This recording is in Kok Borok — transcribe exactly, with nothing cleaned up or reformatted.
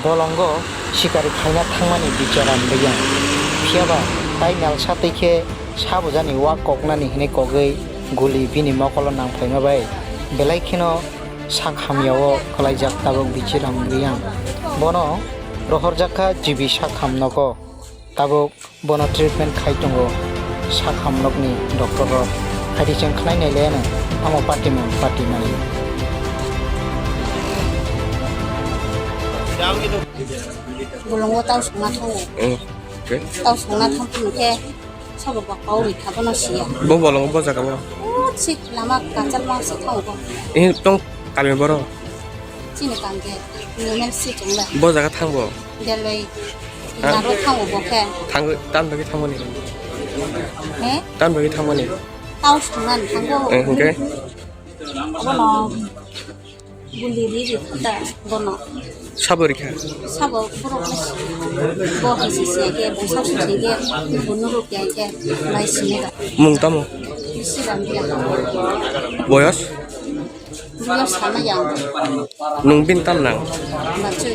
Bolongo sikari khaina thangmani bichara wngwi yang. Phiyaba tai nelsa twi khe sabujani wak koknani hwnwi kogwi guli bini mokolo nangphaima bai belai kheno sak hamyao kwlaijak tabuk bichara wngwi yang. Bono rohorjak kha G B sak ham nogo. Tabuk bono treatment khai tongo sak hamnokni doctor rok. Haiti chwng khnai nai le ano tamo party man party mali. Bolongo tau songna thango. Mm. Okay. Tau songna thang phano khe sabo ba kau ri kha bono siya. Bo bolongo bo jaga bo? O sik lama kachal ma se thango bo. Eh, tong kami boro? Chini kangke, M L C chungla. Bo jaga thangbo? Delwai. Ha? Naro thango bo khe. Thang, tan bagwi thangmani? He? Tan bagwi thangmani? Tau sungnan thango. Eh, hingke? Abono guli ri ri khuda bono. Sabo rikha? Sabo borok le bo hai se se ke, bo sa se se ke, bo nuru ke ke, bai sini da. Mung tamo? Bisi ram dia. Boyos? Biyos sama yang. Nung bin tam nang? Machu.